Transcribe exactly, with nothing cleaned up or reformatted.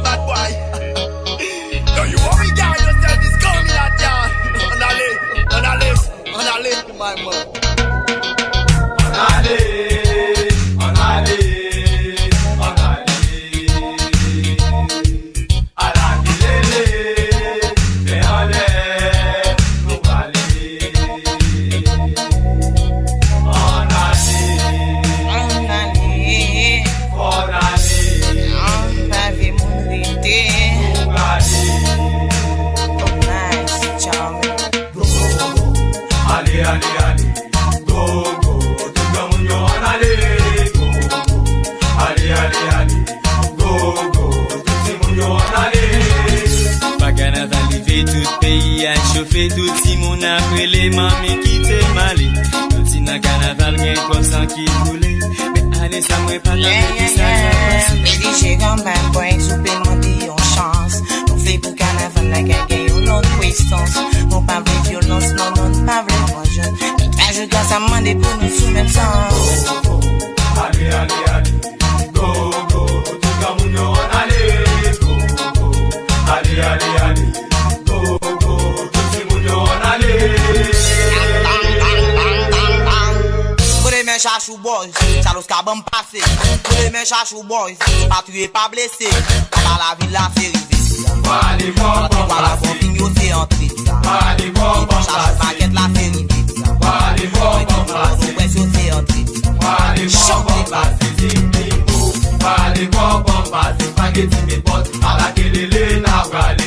Bad boy. Don't you worry, girl, yourself is coming out, y'all. Ann ale, ann ale, ann ale pou my man. Ann ale, ann ale, ann ale. Ala kilele, men anlè, nou prale. Ann ale, ann ale, fò n ale. Ann pa vle moun rete. Nou prale. Oh, nice, charming. Go, go, go. Ale, ale, ale. Go, go, go. Tout granmoun yo ann ale. Go, go, go. Ale, ale, ale. Go, go, go. Tout timoun yo ann ale. Pa kanaval rive, tout peyi a chofe, tout timoun ap rele, manmi kite m ale. Nou di nan kanaval gen twòp san ki koule. Men ane sa mwen pa t ap mete sa nan panse. Baby, she gon' bad boy, sou pe mande yon chans. Nou fè pou kanaval la ka gen yon lòt prestans. Nou pa vle vyolans, non, non, nou pa vle manjans. Men pa jouga sa m mande pou nou sou menm sans. Ale, ale, ale. Go, go, tout granmoun yo ann ale. Go, go, go. Ale, ale, ale. Go, go, tout timoun yo ann ale. Kote men chachou boy, Chalos ka ban m pase. Kote men chachou boy, pa touye, pa blese. Anba lavil la se rive. Pale fò, ban m pase. Konfim yo se antre. Pale fò, ban m pase. Makèt la se rive. Pale fò, ban m pase. Pwès yo se antre. Pale fò, ban m pase. Tim, tim, bo. Pale fò, ban m pase. Spaghetti, men pòt. Ala kilele, n a prale.